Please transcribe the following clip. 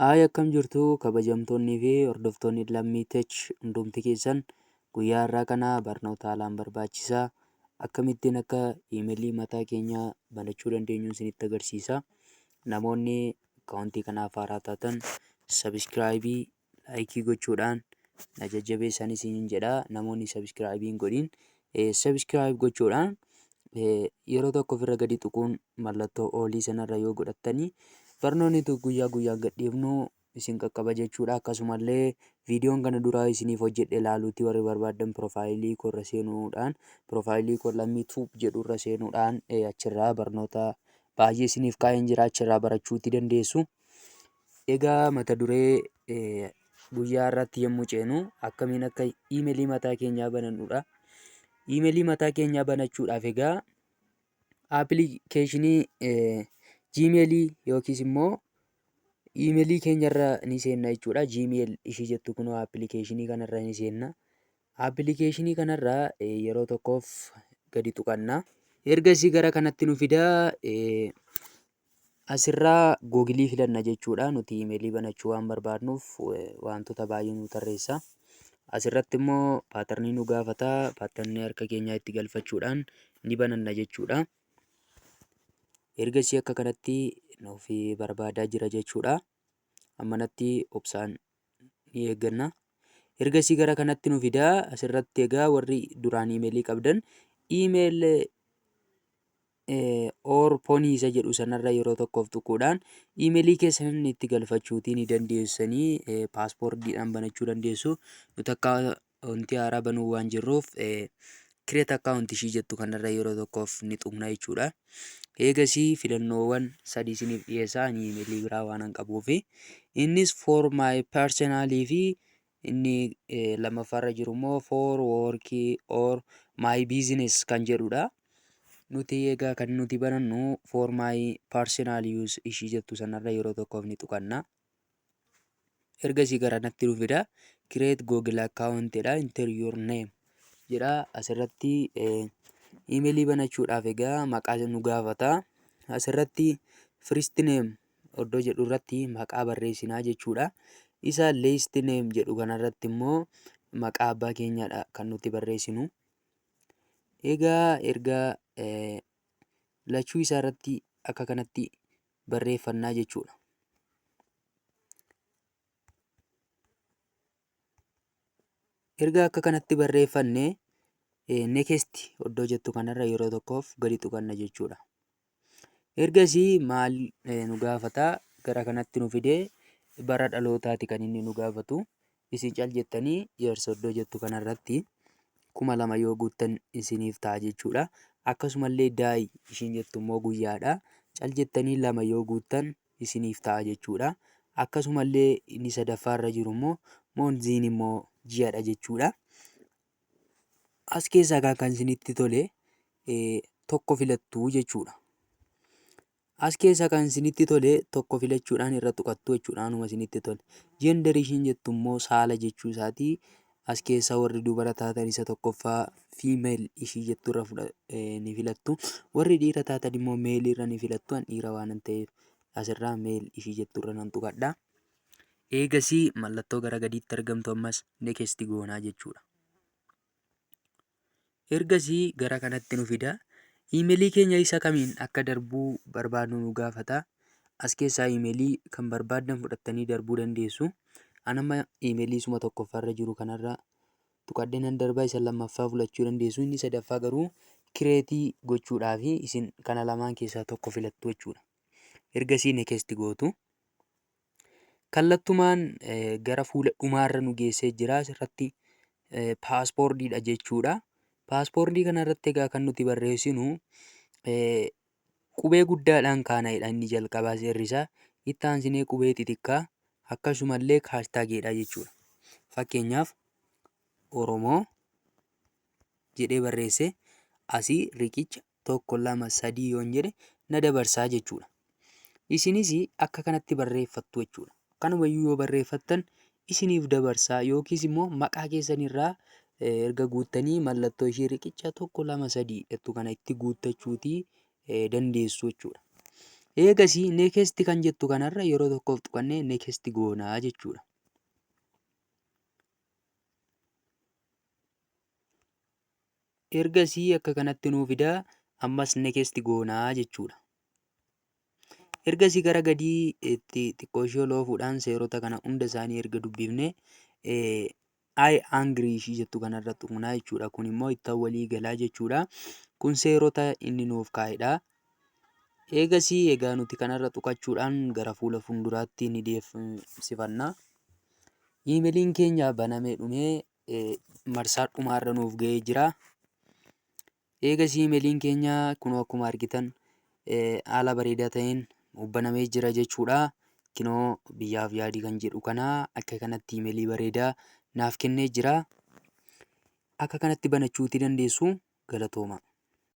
Haay, akkam jirtu kabajamtoonnii fi hordoftoonni Lammii Tech hundumti keessan? Guyyaa har'aa kana barnoota haalaan barbaachisaa akkamittiin akka iimeelii mataa keenyaa banachuu dandeenyu isinitti agarsiisa. Namoonni akkaawuntii kanaaf haaraa taatan subscribe, like gochuudhaan na jajjabeessan isiniin jedha. Namoonni subscribe hin godhin subscribe gochuudhaan yeroo tokko ofirra gadi tuquun mallattoo oolii sanarra yoo godhattanii barnoonni guyyaa guyyaan gadhiifnu isin qaqqaba jechuudha. Akkasumallee viidiyoon kana duraa isiniif hojjedhe ilaaluutii warri barbaaddan piroofaayilii koo irra seenuudhaan, piroofaayilii koo Lammii Tube jedhu irra seenuudhaan, achirraa barnoota baay'ee isiniif kaa'een jira, achirraa barachuutii dandeessu. Egaa mata duree guyyaa har'aatti yommuu ceenu akkamiin akka iimeelii mataa keenyaa banannudha. Iimeelii mataa keenyaa banachuudhaaf egaa aappilikeeshinii Gmailii yookiis immoo iimeelii keenyarra ni seenna jechuudha. Gmail ishii jettu kunoo aappilikeeshinii kanarra ni seenna. Aappilikeeshinii kanarra yeroo tokkoof gadi tuqanna. Ergasii gara kanatti nu fida. Asirraa Googilii filanna jechuudha. Nuti iimeelii banachuu waan barbaadnuuf wantoota baay'ee nu tarreessa. Asirratti immoo paatarnii nu gaafata. Paatarnii harka keenyaa itti galfachuudhaan ni bananna jechuudha. Ergasii akka kanatti nuuf barbaadaa jira jechuudha. Ammanatti obsaan ni eegganna. Ergasii gara kanatti nu fida. Asirratti egaa warri duraan iimeelii qabdan email or phone isa jedhu sanarra yeroo tokkoof tuquudhaan iimeelii keessan itti galfachuutii ni dandeessanii, paaspoortiidhaan banachuu dandeessu. Nuti akkaawuntii haaraa banuu waan jirruuf create account ishii jettu kanarra yeroo tokkoof ni tuqna jechuudha. Eegasii filannoowwan sadii isiniif dhiyeessa, ani iimeelii biraa waan hin qabuufi. Innis for my personal fi inni lammaffaarra jiru immoo for work or my business kan jedhudha. Nuti egaa kan nuti banannu for my personal use ishii jettu sanarra yeroo tokkoof ni tuqanna. Ergasii gara natti nu fida. Create Google account jedha. Enter your name jedha. Asirratti iimeelii banachuudhaaf egaa maqaa nu gaafata. Asirratti first name oddoo jedhu irratti maqaa barreessinaa jechuudha. Isa last name jedhu kanarratti immoo maqaa abbaa keenyaadha kan nuti barreessinu. Egaa erga lachuu isaa irratti akka kanatti barreeffannaa jechuudha. Erga akka kanatti barreeffanne next oddoo jettu kanarra yeroo tokkoof gadi tuqanna jechuudha. Ergasii maal nu gaafata? Gara kanatti nu fidee bara dhalootaati kan inni nu gaafatu. Isin cal jettanii years oddoo jettu kanarratti 2000 yoo guuttan isiniif ta'a jechuudha. Akkasumallee day ishiin jettu immoo guyyaadha. Cal jettanii 2 yoo guuttan isiniif ta'a jechuudha. Akkasumallee inni sadaffaarra jiru immoo monthiin immoo ji'adha jechuudha. As keessaa kan isinitti tole tokko filattu jechuudha. As keessaa kan isinitti tole tokko filachuudhaan irra tuqattu jechuudha. Anuma isinitti tole. Gender ishiin jettu immoo saala jechuu isaati. As keessaa warri dubara taatan isa tokkoffaa female ishii jettu irra ni filattu. Warri dhiira taatan immoo male irra ni filattu. An dhiira waan ta'eef asirraa male ishii jettu irra nan tuqadha. Eegasii mallattoo gara gadiitti argamtu ammas next goonaa jechuudha. Ergasii gara kanatti nu fida. Iimeelii keenya isa kamiin akka darbuu barbaadnu nu gaafata. As keessaa iimeelii kan barbaaddan fudhattanii darbuu dandeessu. An amma iimeelii isuma tokkoffaarra jiru kanarra tuqadhee nan darba. Isa lammaffaa filachuu dandeessu. Inni sadaffaa garuu create gochuudhaaf isin kana lamaan keessaa tokko filattu jechuudha. Ergasii next gootu. Kallattumaan gara fuula dhumaarra nu geessee jira. Asirratti paaspoortiidha jechuudha. Paaspoortii kanarratti egaa kan nuti barreessinu qubee guddaadhaan kaana'edha inni jalqabaa seerri isaa. Itti aansinee qubee xixiqqaa, akkasumallee haashtaagiidha jechuudha. Fakkeenyaaf Oromoo jedhee barreessee asii riqicha 1, 2, 3 yoon jedhe na dabarsaa jechuudha. Isinis akka kanatti barreeffattu jechuudha. Kanumayyuu yoo barreeffattan isiniif dabarsaa, yookiis immoo maqaa keessan irraa erga guuttanii mallattoo ishii riqicha 1, 2, 3 jettu kana itti guuttachuutii dandeessu jechuudha. Eegasii next kan jettu kanarra yeroo tokkoof tuqannee next goonaa jechuudha. Ergasii akka kanatti nuu fida ammas next goonaa jechuudha. Ergasii gara gadii itti xiqqoo ishee ol oofuudhaan seerota kana hunda isaanii erga dubbifne I agree ishii jettu kanarra tuqnaa jechuudha. Kun immoo ittan walii galaa jechuudha. Kun seerota inni nuuf kaa'edha. Eegasii egaa nuti kanarra tuqachuudhaan gara fuula fuulduraatti ni deemsifanna. Iimeeliin keenya banamee dhumee marsaa dhumaarra nuuf ga'ee jira. Eegasii iimeeliin keenya kunoo akkuma argitan haala bareedaa ta'een nuuf banamee jira jechuudha. Kinoo biyyaaf yaadii kan jedhu kana akka kanatti iimeelii bareedaa naaf kennee jira. Akka kanatti banachuuti dandeessu. Galatooma.